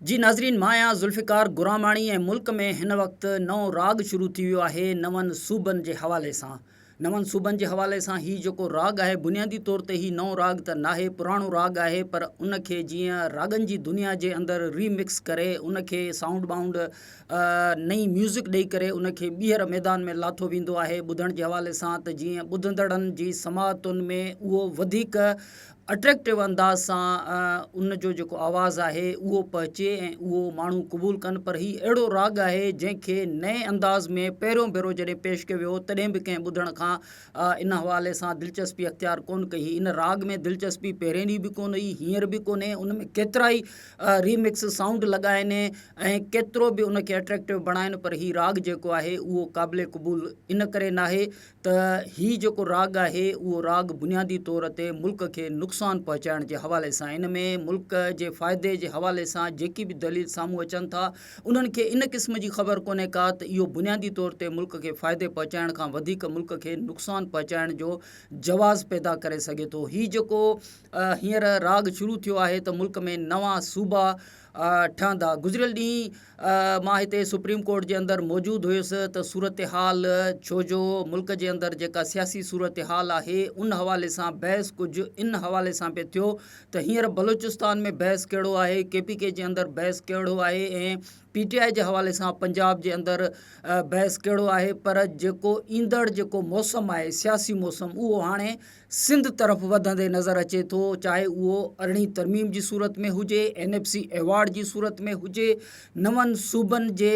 جي ناظرين مان آهيان ذوالفقار گراماڻي ۽ ملڪ ۾ هن وقت نئون راڳ شروع ٿي ويو آهي نون صوبن جي حوالي سان نون صوبن جي حوالي سان هي جيڪو راڳ آهي بنيادي طور تي هي نئون راڳ ته ناهي پراڻو راڳ آهي پر ان کي جيئن راڳن جي دنيا جي اندر ري مڪس ڪري ان کي سائونڊ بائونڊ نئين ميوزڪ ڏئي ڪري ان کي ٻيهر ميدان ۾ لاٿو ويندو آهي ٻڌڻ جي حوالي سان ته جيئن ٻڌندڙن جي سماعتن ۾ اهو وڌيڪ اٽريڪٽو انداز سان ان جو جيڪو آواز آهي اهو پهچي ۽ اهو ماڻهو قبول ڪن پر هي اهڙو راڳ آهي جنهن کي نئين انداز ۾ پهريون ڀيرو جڏهن پيش ڪيو ويو تڏهن به ڪنهن ٻڌڻ کان ان حوالي سان دلچسپي اختيار ڪونه ڪئي هئي ان راڳ ۾ دلچسپي پهرين ڏينهن به ڪونه هئي هينئر به ڪونهي ان ۾ ڪيترائي ريمڪس سائونڊ لڳائن ۽ ڪيترو به ان کي اٽريڪٽو بڻائن پر هي راڳ جيڪو آهي اهو قابل قبول ان ڪري ناهي ته هي جيڪو راڳ آهي اهو راڳ بنيادي طور تي ملڪ کي نقصان پهچائڻ جي حوالي سان ان ۾ ملڪ جي فائدي جي حوالي سان جيڪي به دليل سامهون اچن ٿا انهن کي ان قسم جي خبر ڪونهي ڪا ته اهو بنيادي طور تي ملڪ کي فائدي پهچائڻ کان وڌيڪ ملڪ کي نقصان پهچائڻ جو جواز پيدا ڪري سگهي ٿو هي جيڪو هينئر راڳ شروع ٿيو آهي ته ملڪ ۾ نوان صوبا ٺهندا گذريل ڏينهن مان هتي سپريم ڪورٽ جي اندر موجود هيس ته صورتحال ڇو جو ملڪ جي اندر جيڪا سياسي صورتحال آهي ان حوالي سان بحث ڪجهه ان حوالي سان پئي ٿيو ته هينئر بلوچستان ۾ بحث ڪهڙو آهي ڪي پي ڪي جي اندر بحث ڪهڙو آهي ۽ پي ٽي آء جي حوالي سان پنجاب جي اندر بحث ڪهڙو آهي پر جيڪو ايندڙ جيڪو موسم آهي سياسي موسم اهو هاڻي سنڌ طرف وڌندي نظر اچي ٿو چاهي اهو ارڙهين ترميم جي صورت ۾ هجي، اين ايف سي ايوارڊ جي صورت ۾ هجي، نون صوبن جي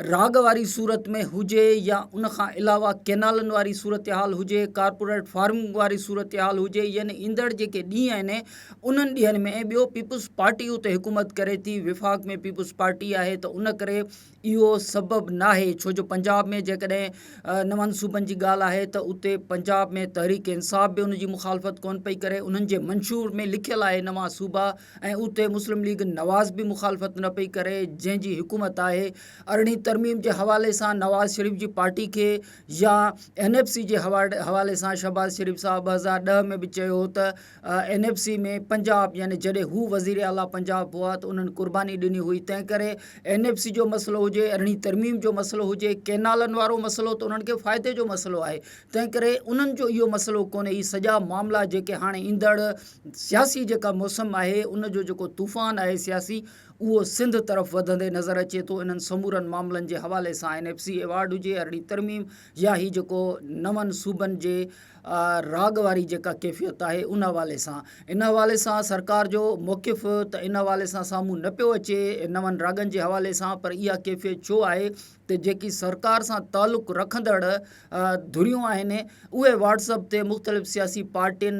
راڳ واري صورت ۾ هجي يا ان کان علاوه ڪينالن واري صورتحال هجي، ڪارپوريٽ فارمنگ واري صورتحال هجي يعني ايندڙ جيڪي ڏينهن آهن انهن ڏينهن ۾ ۽ ٻيو پيپلز پارٽي اتي حڪومت ڪري ٿي وفاق ۾ پيپلز پارٽي آهي ته ان ڪري اهو سبب ناهي ڇو جو پنجاب ۾ جيڪڏهن نون صوبن جي ڳالهه آهي ته اتي پنجاب ۾ تحريڪ انصاف به ان جي مخالفت ڪونه پئي ڪري انهن جي منشور ۾ لکيل آهي نوان صوبا ۽ اتي مسلم ليگ نواز به مخالفت نه پئي ڪري جنهن جي حڪومت آهي ارڙهين ترميم جي حوالي سان نواز شريف جي پارٽي کي يا اين ايف سي جي حوالي سان شهباز شريف صاحب 2010 ۾ به چيو هو ته اين ايف سي ۾ پنجاب يعني جڏهن هو وزير اعليٰ پنجاب هئا ته انهن قرباني ڏني هئي تنهن ڪري اين ايف سي جو مسئلو هجي ارڙهين ترميم جو مسئلو هجي ڪينالن وارو مسئلو ته انهن کي فائدي جو مسئلو آهي تنهن ڪري انهن جو اهو مسئلو ڪونهي هي سڄا معاملا جيڪي هاڻي ايندڙ سياسي جيڪا موسم آهي ان جو جيڪو طوفان آهي سياسي اهو سنڌ طرف وڌندي نظر اچي ٿو انهن سمورن معاملن جي حوالي سان اين ايف سي ايوارڊ هجي ارڙهين ترميم يا هي جيڪو نون صوبن جي راڳ واري جيڪا ڪيفيت آهي ان حوالي سان ان حوالي سان سرڪار جو موقف ته ان حوالي سان سامهون نه پيو اچي نون راڳن جي حوالي سان پر اها ڪيفيت ڇو آهي ته جيڪي سرڪار سان تعلق رکندڙ ڌريون آهن اهي واٽس اپ تي مختلف سياسي پارٽين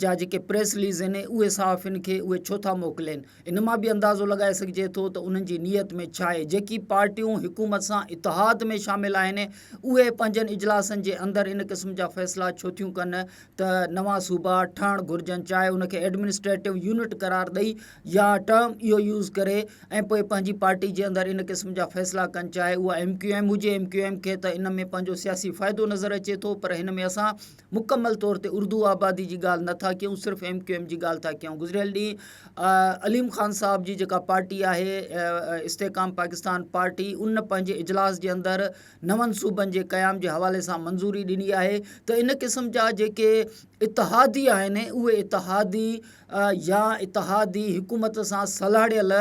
جا جيڪي پريس رليز آهن اهي صحافين کي اهي ڇو ٿا موڪلين ان مان به اندازو لڳائي سگهجي ٿو ته انهن جي نيت ۾ ڇا آهي. جيڪي پارٽيون حڪومت سان اتحاد ۾ شامل آهن اهي پنهنجن اجلاسن جي اندر ان قسم جا فيصلا ڇو ٿيون ڪن ته نوان صوبا ٺهڻ گهرجن چاهي ان کي ايڊمنسٽريٽو يونٽ قرار ڏئي يا ٽرم اهو يوز ڪري ۽ پوء پنهنجي پارٽي جي اندر ان قسم جا فيصلا ڪن چاهي اها ايم ڪيو ايم هجي ايم ڪيو ايم کي ته ان ۾ پنهنجو سياسي فائدو نظر اچي ٿو پر هن ۾ اسان مڪمل طور تي اردو آبادي جي ڳالهه نه ٿا ڪيون صرف ايم ڪيو ايم جي ڳالهه ٿا ڪيون گذريل ڏينهن عليم خان صاحب جي جيڪا پارٽي آهي استحڪام پاڪستان پارٽي ان پنهنجي اجلاس جي اندر نون صوبن جي قيام جي حوالي سان منظوري ڏني آهي ته ان قسم جا جيڪي اتحادي آهن اهي اتحادي يا اتحادي حڪومت سان سلهاڙيل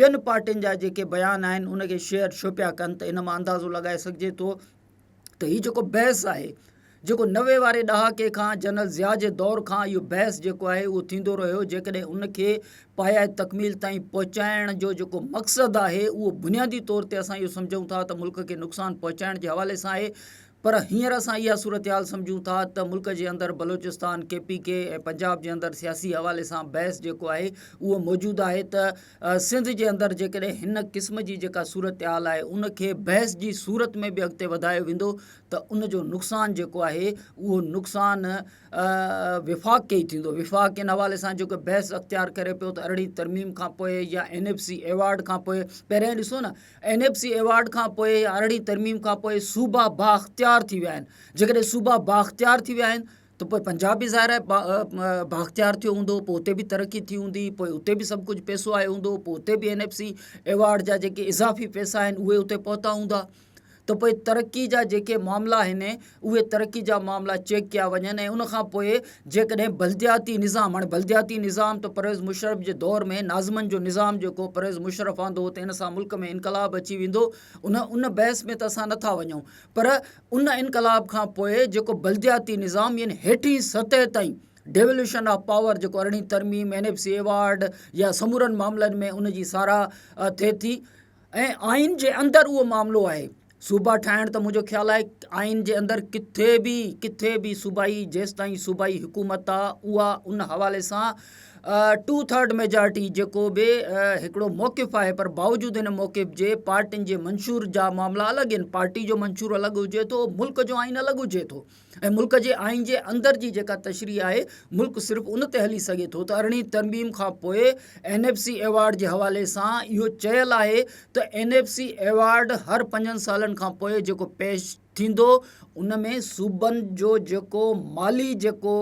ٻين پارٽين جا جيڪي بيان آهن ان کي شيئر ڇو پيا ڪن ته ان مان اندازو لڳائي سگهجي ٿو ته هي جيڪو بحث آهي جيڪو 90 واري ڏهاڪي کان جنرل ضياء جي دور کان اهو بحث جيڪو آهي اهو ٿيندو رهيو جيڪڏهن ان کي پايا تڪميل تائين پهچائڻ جو جيڪو مقصد آهي اهو بنيادي طور تي اسان اهو سمجهون ٿا ته ملڪ کي نقصان پهچائڻ جي حوالي سان آهي پر هينئر اسان اها صورتحال سمجهون ٿا ته ملڪ جي اندر بلوچستان، ڪي پي ڪي ۽ پنجاب جي اندر سياسي حوالي سان بحث جيڪو آهي اهو موجود آهي ته سنڌ جي اندر جيڪڏهن هن قسم جي جيڪا صورتحال آهي ان کي بحث جي صورت ۾ به اڳتي وڌايو ويندو ته ان جو نقصان جيڪو آهي اهو نقصان وفاق کي ئي ٿيندو وفاق ان حوالي سان جيڪو بحث اختيار ڪري پيو ته ارڙهين ترميم کان پوء يا اين ايف سي ايوارڊ کان پوء پهريائين ڏسو نه اين ايف سي ايوارڊ کان پوء يا ارڙهين ترميم کان پوء صوبا بااختيار ٿي ويا آهن جيڪڏهن صوبا بااختيار ٿي ويا آهن ته پوء پنجاب به ظاهر آهي بااختيار ٿيو هوندو پوء اتي به ترقي ٿي هوندي پوء اتي به سڀ ڪجهه پئسو آيو هوندو پوء اتي به اين ايف سي ايوارڊ جا جيڪي اضافي پئسا آهن اهي اتي پهتا هوندا ته پوء ترقي جا جيڪي معاملا آهن اهي ترقي جا معاملا چيڪ ڪيا وڃن ۽ ان کان پوء جيڪڏهن بلدياتي نظام هاڻي بلدياتي نظام ته پرويز مشرف جي دور ۾ ناظمن جو نظام جيڪو پرويز مشرف آندو هو ته ان سان ملڪ ۾ انقلاب اچي ويندو ان ان بحث ۾ ته اسان نٿا وڃون پر ان انقلاب کان پوء جيڪو بلدياتي نظام يعني هيٺين سطح تائين ڊيولوشن آف پاور جيڪو ارڙهين ترميم اين ايف سي ايوارڊ يا سمورن معاملن ۾ ان جي ساراهه ٿئي ٿي ۽ آئين جي اندر اهو معاملو آهي صوبا ٺاهڻ ته منهنجو خيال آهي آئين جي اندر ڪٿي به ڪٿي به صوبائي جيستائين صوبائي حڪومت آ اها ان حوالي سان ٽو ٿرڊ ميجارٽي جيڪو به هڪڙو موقف آهي پر باوجود ان موقف جي پارٽين جي منشور جا معاملا الڳ آهن پارٽي جو منشور الڳ هجي ٿو ملڪ جو آئين الڳ هجي ٿو ۽ ملڪ جي آئين جي اندر جي جيڪا تشريح آهي ملڪ صرف ان تي هلي سگهي ٿو ته ارڙهين ترميم کان پوء اين ايف سي ايوارڊ جي حوالي سان اهو چيل آهي ته اين ايف سي ايوارڊ هر پنجن سالن کان پوء جيڪو پيش ٿيندو ان ۾ صوبن جو جيڪو مالي جيڪو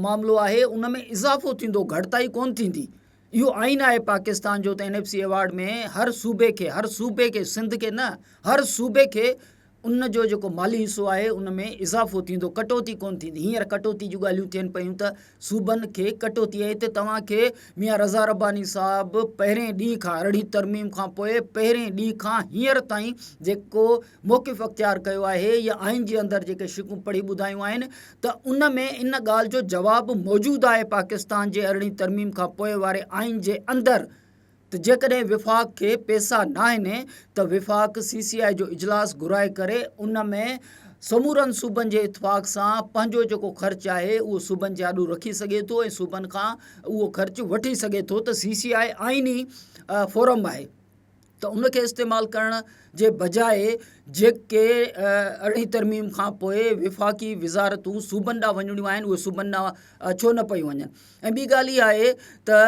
معاملو آهي ان ۾ اضافو ٿيندو گهٽتائي ڪون ٿيندي اهو آئين آهي پاڪستان جو ته اين ايف سي ايوارڊ ۾ هر صوبي کي هر صوبي کي سنڌ کي نه هر صوبي کي ان جو جيڪو مالي حصو آهي ان ۾ اضافو ٿيندو ڪٽوتي ڪونه ٿيندي هينئر ڪٽوتي جون ڳالهيون ٿين پيون ته صوبن کي ڪٽوتي ۽ هتي توهان کي ميان رضا رباني صاحب پهرين ڏينهن کان ارڙهين ترميم کان پوء پهرين ڏينهن کان هينئر تائين جيڪو موقف اختيار ڪيو آهي يا آئين جي اندر جيڪي شقون پڙهي ٻڌايون آهن ته ان ۾ ان ڳالهه جو جواب موجود آهي پاڪستان جي ارڙهين ترميم کان پوء واري آئين جي اندر ته جيڪڏهن وفاق کي پئسا ناهن ته وفاق سي سي آء جو اجلاس گهرائي ڪري ان ۾ سمورن صوبن جي اتفاق سان پنهنجو جيڪو خرچ آهي اهو صوبن جي آڏو رکي سگهي ٿو ۽ صوبن کان اهو خرچ وٺي سگهي ٿو ته سي سي آء آئيني فورم آهي ته ان کي استعمال ڪرڻ جي بجاء جيڪي ارڙهين ترميم کان پوء وفاقي وزارتون صوبن ڏانهن وڃڻيون آهن اهي صوبن ڏانهن ڇو نه پيون وڃن ۽ ٻي ڳالهه اها آهي ته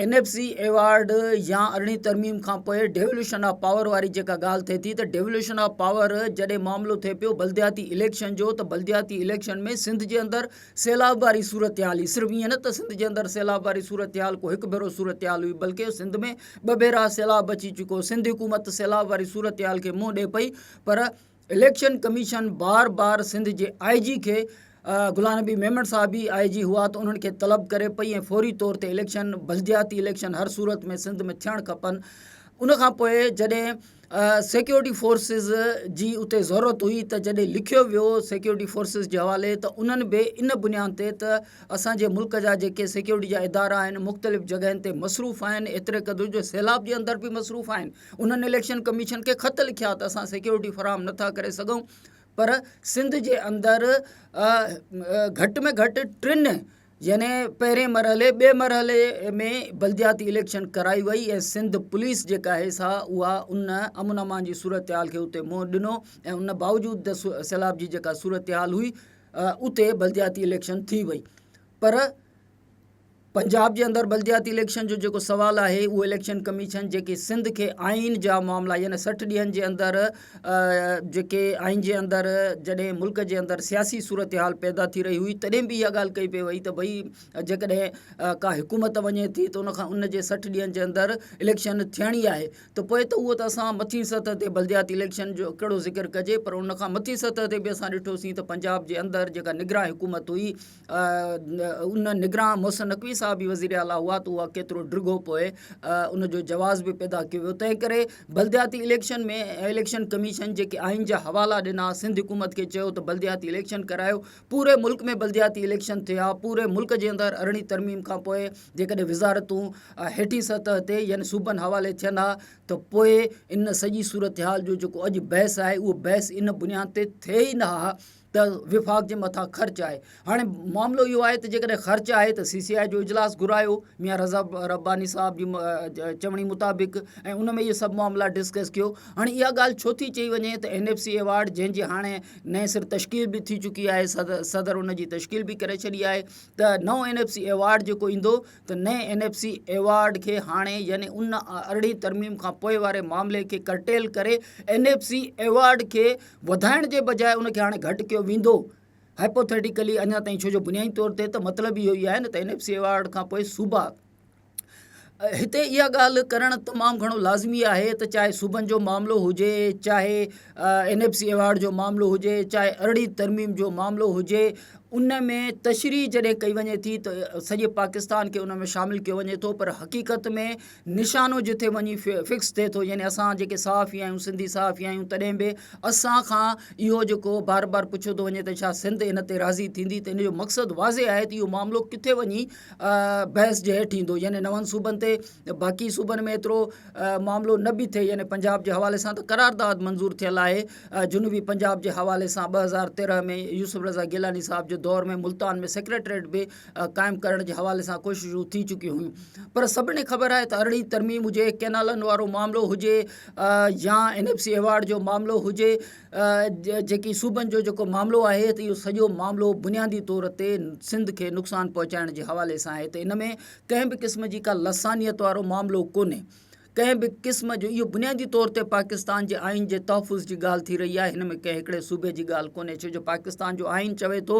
اين ايف سي ايوارڊ يا ارڙهين ترميم کان پوء ڊيولوشن آف پاور واري جيڪا ڳالهه ٿئي ٿي ته ڊيولوشن آف پاور جڏهن معاملو ٿئي پيو بلدياتي اليڪشن جو ته بلدياتي اليڪشن ۾ سنڌ جي اندر سيلاب واري صورتحال هئي صرف ائين نه ته سنڌ جي اندر سيلاب واري صورتحال ڪو هڪ ڀيرو صورتحال هئي بلڪه سنڌ ۾ ٻه ڀيرا سيلاب اچي چڪو سنڌ حڪومت سيلاب واري صورتحال کي منهن ڏئي پئي پر اليڪشن ڪميشن بار بار سنڌ جي آء جي کي غلام نبي ميمڻ صاحب به آء جي هئا ته انهن کي طلب ڪري پئي ۽ فوري طور تي اليڪشن بلدياتي اليڪشن هر صورت ۾ سنڌ ۾ ٿيڻ کپن ان کان پوء جڏهن سيڪيورٽي فورسز جي اتي ضرورت هئي ته جڏهن لکيو ويو سيڪيورٽي فورسز جي حوالي ته انهن به ان بنياد تي ته اسان جي ملڪ جا جيڪي سيڪيورٽي جا ادارا آهن مختلف جڳهين تي مصروف آهن ايتري قدر جو سيلاب جي اندر به مصروف آهن انهن اليڪشن ڪميشن کي خط لکيا ته اسان سيڪيورٽي فراهم نٿا ڪري سگهون پر سنڌ جي اندر گهٽ ۾ گهٽ ٽن يعني پهرين مرحلي ٻئي مرحلي ۾ بلدياتي اليڪشن ڪرائي وئي ۽ سنڌ پوليس جيڪا آهي سا اها ان امن امان جي صورتحال کي اتي منهن ڏنو ۽ ان باوجود سيلاب جي جيڪا صورتحال هئي اتي بلدياتي اليڪشن ٿي وئي پر پنجاب جي اندر بلدياتي اليڪشن جو جيڪو سوال آهي اهو اليڪشن ڪميشن جيڪي سنڌ کي آئين جا معاملا يعني 60 ڏينهن جي اندر جيڪي آئين جي اندر جڏهن ملڪ جي اندر سياسي صورتحال پيدا ٿي رهي هئي تڏهن به اها ڳالهه ڪئي پئي وئي ته ڀئي جيڪڏهن ڪا حڪومت وڃي ٿي ته ان کان ان جي 60 ڏينهن جي اندر اليڪشن ٿيڻي آهي ته پوء ته اهو ته اسان مٿين سطح تي بلدياتي اليڪشن جو ڪهڙو ذڪر ڪجي پر ان کان مٿين سطح تي به اسان ڏٺوسين ته پنجاب جي اندر جيڪا نگران حڪومت هئي ان نگران محسن نقوي صاحب به وزير اعليٰ هئا ته اها ڪيترو ڊگهو پوء ان جو جواز به پيدا ڪيو ويو تنهن ڪري بلدياتي اليڪشن ۾ اليڪشن ڪميشن جيڪي آئين جا حوالا ڏنا سنڌ حڪومت کي چيو ته بلدياتي اليڪشن ڪرايو پوري ملڪ ۾ بلدياتي اليڪشن ٿيا پوري ملڪ جي اندر ارڙهين ترميم کان پوء جيڪڏهن وزارتون هيٺين سطح تي يعني صوبن حوالي ٿين ها ته پوء ان سڄي صورتحال جو جيڪو اڄ بحث آهي اهو بحث ان بنياد تي ٿئي ئي نه ها ته وفاق جي مٿان خرچ آهي هاڻي معاملو اهو آهي ته جيڪڏهن خرچ آهي ته سي سي آء جو اجلاس گهرايو ميان رضا رباني صاحب جي چوڻي مطابق ۽ ان ۾ اهي سڀ معاملا ڊسڪس ڪيو هاڻي اها ڳالهه ڇو ٿي چئي وڃي ته اين ايف سي ايوارڊ جنهن جي هاڻي نئين سر تشڪيل به ٿي چڪي آهي صدر صدر ان جي تشڪيل به ڪري ڇڏي آهي ته نئون اين ايف سي ايوارڊ جيڪو ايندو ته نئين اين ايف سي ايوارڊ کي هاڻي يعني ان ارڙهين ترميم کان پوء واري معاملي کي ڪرٽيل ڪري اين ايف سي ايوارڊ کي وڌائڻ جي بجاء ان کي هاڻي گهٽ ڪيو ويندو. هائپوٿيٽيڪلي اڃا تائين ڇو جو بنيادي طور تي ته مطلب اهو ئي آهي نه ته اين ايف سي ايوارڊ کان پوء صوبا هتي اها ڳالهه ڪرڻ تمام گهڻو لازمي آهي ته چاهي صوبن جو معاملو هجي چاهي اين ايف سي ايوارڊ جو معاملو هجي چاهي ارڙهين ترميم جو معاملو هجي ان ۾ تشريح جڏهن ڪئي وڃي ٿي ته سڄي پاڪستان کي ان ۾ شامل ڪيو وڃي ٿو پر حقيقت ۾ نشانو جتي وڃي فڪس ٿئي ٿو يعني اسان جيڪي صحافي آهيون سنڌي صحافي آهيون تڏهن به اسان کان اهو جيڪو بار بار پڇيو ٿو وڃي ته ڇا سنڌ ان تي راضي ٿيندي ته ان جو مقصد واضح آهي ته اهو معاملو ڪٿي وڃي بحث جي هيٺ ايندو يعني نون صوبن تي باقي صوبن ۾ ايترو معاملو نه به ٿئي يعني پنجاب جي حوالي سان ته قرارداد منظور ٿيل آهي جنوبي پنجاب جي حوالي سان 2013 ۾ يوسف رضا گيلاني صاحب جي دور ۾ ملتان ۾ سيڪريٽريٽ به قائم ڪرڻ جي حوالي سان ڪوششون ٿي چڪيون هيون پر سڀني خبر آهي ته ارڙهين ترميم هجي ڪينالن وارو معاملو هجي يا اين ايف سي ايوارڊ جو معاملو هجي جيڪي صوبن جو جيڪو معاملو آهي ته اهو سڄو معاملو بنيادي طور تي سنڌ کي نقصان پهچائڻ جي حوالي سان آهي ته ان ۾ ڪنهن به قسم جي ڪا لسانيت وارو معاملو ڪونهي ڪنهن به قسم جو اهو بنيادي طور تي پاڪستان جي آئين جي تحفظ جي ڳالهه ٿي رهي آهي هن ۾ ڪنهن هڪڙي صوبي جي ڳالهه ڪونهي ڇو جو پاڪستان جو آئين چوي ٿو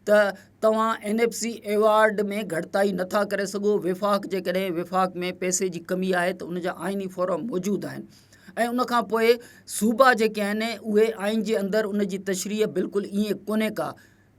ته توهان اين ايف سي ايوارڊ ۾ گهٽتائي نٿا ڪري سگهو وفاق جيڪڏهن وفاق ۾ پئسي جي ڪمي آهي ته ان جا آئيني فورم موجود آهن ۽ ان کان پوء صوبا جيڪي آهن اهي آئين جي اندر ان جي تشريح بلڪل ائين ڪونهي ڪا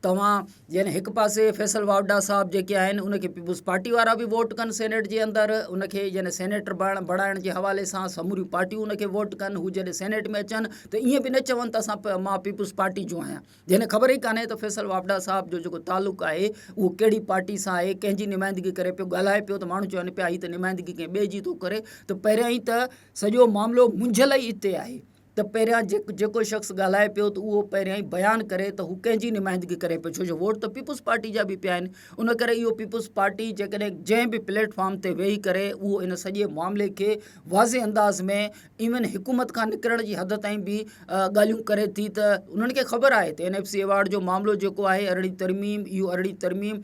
توهان يعني هڪ پاسي فيصل واوڊا صاحب جيڪي آهن ان کي پيپلز پارٽي وارا به ووٽ ڪن سينيٽ جي اندر ان کي يعني سينيٽر بڻائڻ جي حوالي سان سموريون پارٽيون ان کي ووٽ ڪن هو جڏهن سينيٽ ۾ اچن ته ائين به نه چون ته اسان مان پيپلز پارٽي جو آهيان جنهن کي خبر ئي ڪانهي ته فيصل واپڊا صاحب جو جيڪو تعلق آهي اهو ڪهڙي پارٽي سان آهي ڪنهن جي نمائندگي ڪري پيو ڳالهائي پيو ته ماڻهو چون پيا هي ته نمائندگي ڪنهن ٻئي جي ٿو ڪري ته پهريان ئي ته سڄو معاملو منجهيل ئي اتي آهي ته پهريان جيڪو شخص ڳالهائي پيو ته اهو پهريان ئي بيان ڪري ته هو ڪنهن جي نمائندگي ڪري پيو ڇو جو ووٽ ته پيپلز پارٽي جا به پيا آهن ان ڪري اهو پيپلز پارٽي جيڪڏهن جنهن به پليٽ فارم تي ويهي ڪري اهو ان سڄي معاملي کي واضح انداز ۾ ايون حڪومت کان نڪرڻ جي حد تائين به ڳالهيون ڪري ٿي ته انهن کي خبر آهي ته اين ايف سي ايوارڊ جو معاملو جيڪو آهي ارڙهين ترميم اهو ارڙهين ترميم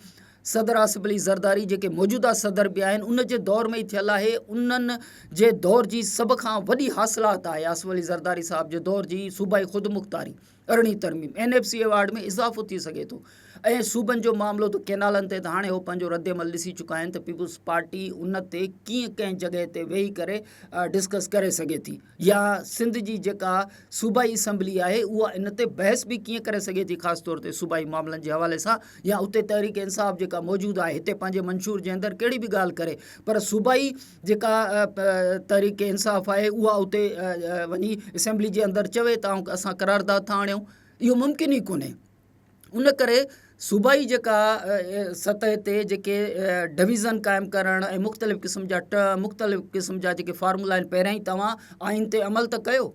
صدر آصف علي زرداري جيڪي موجوده صدر به آهن ان جي دور ۾ ئي ٿيل آهي انهن جي دور جي سڀ کان وڏي حاصلات آهي آصف علي زرداري صاحب جي دور جي صوبائي خودمختاري ارڙهين ترميم اين ايف سي ايوارڊ ۾ اضافو ٿي سگهي ٿو ۽ صوبن جو معاملو ته ڪينالن تي ته هاڻي هو پنهنجو رد عمل ڏسي چڪا آهن ته پيپلز پارٽي ان تي ڪيئن ڪنهن جڳهه تي ويهي ڪري ڊسڪس ڪري سگهي ٿي يا سنڌ جي جيڪا صوبائي اسيمبلي آهي اها ان تي بحث به ڪيئن ڪري سگهي ٿي خاص طور تي صوبائي معاملن جي حوالي سان يا اتي تحريڪ انصاف جيڪا موجود آهي هتي پنهنجي منشور جي اندر ڪهڙي به ڳالهه ڪري پر صوبائي جيڪا تحريڪ انصاف آهي اها اتي وڃي اسيمبلي جي اندر چوي ته اسان قرارداد ٿا آڻيون اهو ممڪن ئي ڪونهي ان ڪري صوبائي جيڪا سطح تي جيڪي ڊويزن قائم ڪرڻ ۽ مختلف قسم جا مختلف قسم جا جيڪي فارمولا آهن پهريان ئي توهان آئين تي عمل ته ڪيو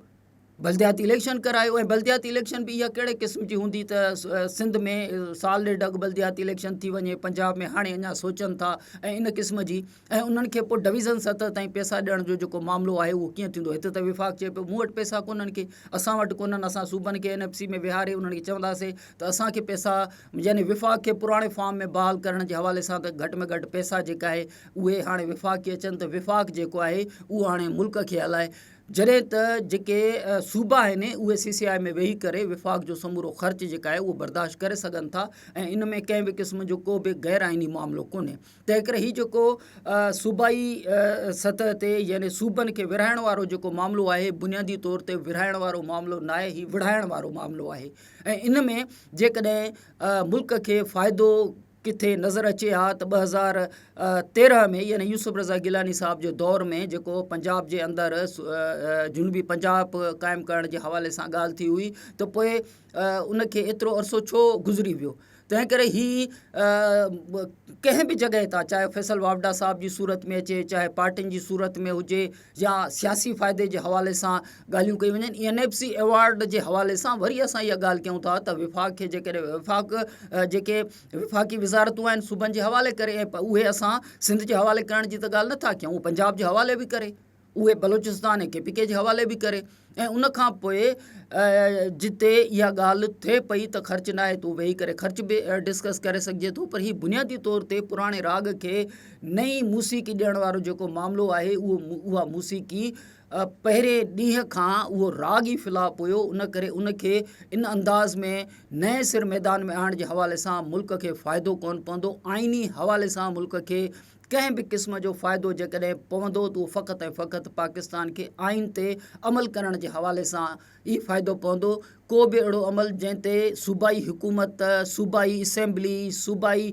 بلدياتي اليڪشن ڪرايو ۽ بلدياتي اليڪشن به اها ڪهڙي قسم جي هوندي ته سنڌ ۾ سال ڏيڍ اڳ بلدياتي اليڪشن ٿي وڃي پنجاب ۾ هاڻي اڃا سوچن ٿا ۽ ان قسم جي ۽ انهن کي پوء ڊويزن سطح تائين پئسا ڏيڻ جو جيڪو معاملو آهي اهو ڪيئن ٿيندو هت ته وفاق چئي پيو مون وٽ پئسا ڪونهن ڪي اسان وٽ ڪونهن اسان صوبن کي اين ايف سي ۾ ويهاري انهن کي چونداسي ته اسان کي پئسا يعني وفاق کي پراڻي فارم ۾ بحال ڪرڻ جي حوالي سان ته گهٽ ۾ گهٽ پئسا جيڪا آهي اهي هاڻي وفاق کي اچن ته وفاق جيڪو آهي اهو هاڻي ملڪ کي هلائي جڏهن ته جيڪي صوبا آهن اهي سي سي آء ۾ ويهي ڪري وفاق جو سمورو خرچ جيڪا آهي اهو برداشت ڪري سگهن ٿا ۽ ان ۾ ڪنهن به قسم جو ڪو به غير آئيني معاملو ڪونهي تنهن ڪري هي جيڪو صوبائي سطح تي يعني صوبن کي ورهائڻ وارو جيڪو معاملو آهي بنيادي طور تي ورهائڻ وارو معاملو ناهي هي وڙهائڻ وارو معاملو آهي ۽ ان ۾ جيڪڏهن ملڪ کي فائدو ڪٿي نظر اچي ها ته 2013 ۾ يعني يوسف رضا گيلاني صاحب جي دور ۾ جيڪو پنجاب جي اندر جنوبي پنجاب قائم ڪرڻ جي حوالي سان ڳالهه ٿي هئي ته پوء ان کي ايترو عرصو ڇو گذري ويو تنهن ڪري هي ڪنهن به جڳهه تان چاهي فيصل واوڊا صاحب جي صورت ۾ اچي چاهي پارٽين جي صورت ۾ هجي يا سياسي فائدي جي حوالي سان ڳالهيون ڪيون وڃن اين ايف سي ايوارڊ جي حوالي سان وري اسان اها ڳالهه ڪيون ٿا ته وفاق کي جيڪڏهن وفاق جيڪي وفاقي وزارتون آهن صوبن جي حوالي ڪري ۽ اهي اسان سنڌ جي حوالي ڪرڻ جي ته ڳالهه نٿا ڪيون اهو پنجاب جي حوالي به ڪري. اهي بلوچستان ۽ ڪي پي ڪي جي حوالي به ڪري ۽ ان کان پوء جتي اها ڳالهه ٿئي پئي ته خرچ ناهي ته ويهي ڪري خرچ به ڊسڪس ڪري سگهجي ٿو پر هي بنيادي طور تي پراڻي راڳ کي نئين موسيقي ڏيڻ وارو جيڪو معاملو آهي اهو اها موسيقي پهرين ڏينهن کان اهو راڳ ئي فلاپ هيو ان ڪري ان کي ان انداز ۾ نئين سر ميدان ۾ آڻڻ جي حوالي سان ملڪ کي فائدو ڪونه پوندو آئيني حوالي سان ملڪ کي ڪنهن به قسم جو فائدو جيڪڏهن پوندو ته اهو فقط ۽ فقط پاڪستان کي آئين تي عمل ڪرڻ جي حوالي سان ئي فائدو پوندو. ڪو به اهڙو عمل جنهن تي صوبائي حڪومت، صوبائي اسيمبلي، صوبائي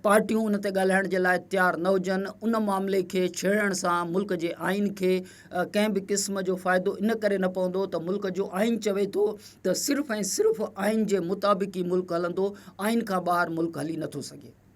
پارٽيون ان تي ڳالهائڻ جي لاء تيار نه هجن، ان معاملي کي ڇيڙڻ سان ملڪ جي آئين کي ڪنهن به قسم جو فائدو ان ڪري نه پوندو ته ملڪ جو آئين چوي ٿو ته صرف ۽ صرف آئين جي مطابق ئي ملڪ هلندو، آئين کان ٻاهر ملڪ هلي نٿو سگهي.